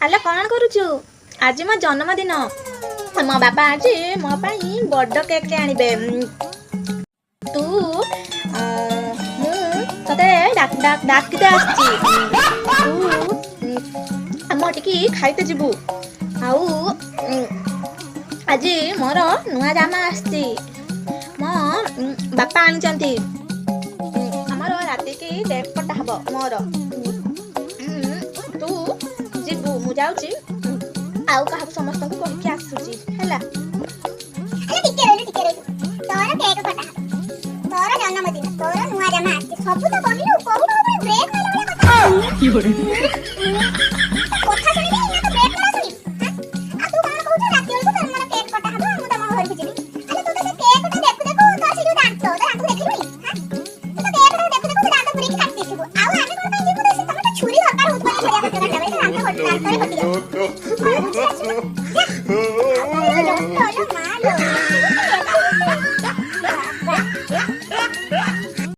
ଆଲୋ, କ'ଣ କରୁଛୁ? ଆଜି ମୋ ଜନ୍ମଦିନ। ମୋ ବାପା ଆଜି ମୋ ପାଇଁ ବଡ଼ କେକ୍ଟେ ଆଣିବେ। ତୁ ମୁଁ ତତେ ଡାକିତେ ଆସିଛି। ତୁ ଆମ ଟିକେ ଖାଇତେ ଯିବୁ। ଆଉ ଆଜି ମୋର ନୂଆ ଜାମା ଆସିଛି, ମୋ ବାପା ଆଣିଛନ୍ତି। ଆମର ରାତିକି କେକ୍ କଟା ହବ ମୋର। ତୁ ଯିବୁ। ମୁଁ ଯାଉଛି, ଆଉ କାହାକୁ ସମସ୍ତଙ୍କୁ କହିକି ଆସୁଛି, ହେଲା? ଆରେ, ଟିକେ ରହିଲୁ, ଟିକେ ରହିଲୁ। ତୋର କେକ୍ କଟା ହବ, ତୋର ଜନ୍ମଦିନ, ତୋର ନୂଆ ଜାମା ଆସିଛି, ସବୁ ତ କହିଲୁ। କହୁ କହୁ ପୁରା ବ୍ରେକ୍ ମାଇଲା ଭଳିଆ କଥା। କଥା ଶୁଣିବି ନା ତ ବ୍ରେକ୍ ମାରା ଶୁଣିବି, ହାଁ? ଆଉ ତୁ କଣ କହୁଛୁ? ରାତି ବେଳକୁ ତୋର ମୋର କେକ୍ କଟା ହବ, ମୁଁ ତମ ଘରକୁ ଯିବି। ଆରେ, ତୁ ତ ସେ କେକ୍ ଟା ଦେଖୁ ଦେଖୁ ତୋର ସେ ଯୋଉ ଦାନ୍ତ, ତୋ ଦାନ୍ତକୁ ଦେଖିଲୁଣି, ହାଁ? ତୁ ତ କେକ୍ ଟା ଦେଖୁ ଦେଖୁ ତୋ ଦାନ୍ତ ପୁରେଇକି କାଟି ଦେଇଥିବୁ। ଆଉ ଆମେ କଣ ପାଇଁ ଯିବୁ? ତମେ ତ ଛୁରୀ ଦରକାର ହଉଥିବ ପରିବା ପତ୍ର କାଟିଲା ବେଳେ, ସେ ଦାନ୍ତ ଦାନ୍ତରେ କଟି ଯାଉଛି। କଣ ବୁଝିପାରୁଛୁ? ଯା।